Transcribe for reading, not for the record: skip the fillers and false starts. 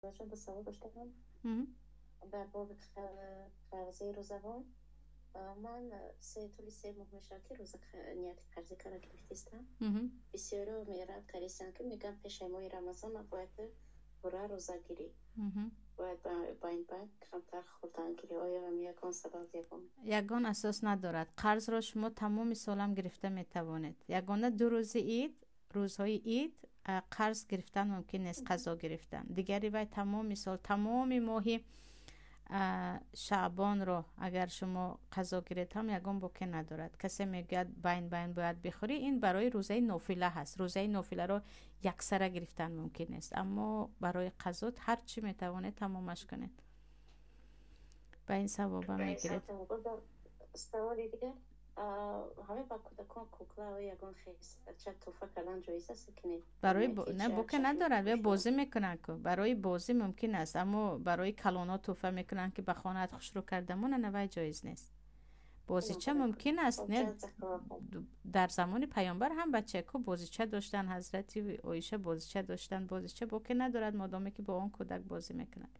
Ду савол доштам дар боби қарзи рӯзаҳо. Ман се тӯли 3 моҳ мешавад, ки рӯза нияти қарзӣ кара гирифтистам. Бисёриҳо мерад каристанд, ки мегӯянд, пешаи моҳи Рамазон бояд пурра рӯза гирӣ, бояд ба ин баъд камтар хӯрдан гирӣ. Оё ягон сабаб, ягон Ягон асос надорад. Қарзро шумо тамоми солам гирифта метавонед. Ягона 2 рӯзи ид, рӯзҳои ид қарз гирифтан мумкин нест, қазо гирифтан. Дигари вай тамоми сол, тамоми моҳи шаъбонро агар шумо қазо гиред ҳам, ягон боке надорад. Касе мегӯяд, байн байн бояд бихӯрӣ, ин барои рӯзаи нофила ҳаст. Рӯзаи нофиларо яксара гирифтан мумкин нест, аммо барои қазо ҳар чӣ метавонед, тамомаш кунед, ба ин савоба мегиред. Саволи дигар: ҳама ба кӯдакон кукла ягон хесча туҳфа кардан ҷоиз аст ки не? Барои не, боке надорад, бозӣ мекунанд ку. Барои бозӣ мумкин аст, аммо барои калонҳо туҳфа мекунанд, ки ба хонаат хушрӯ кардамона, на, вай ҷоиз нест. Бозича мумкин аст, не? Дар замони паёмбар ҳам бачако бозича доштанд, ҳазрати Оиша бозича доштанд. Бозича боке надорад, модоме ки бо он кӯдак бозӣ мекунад.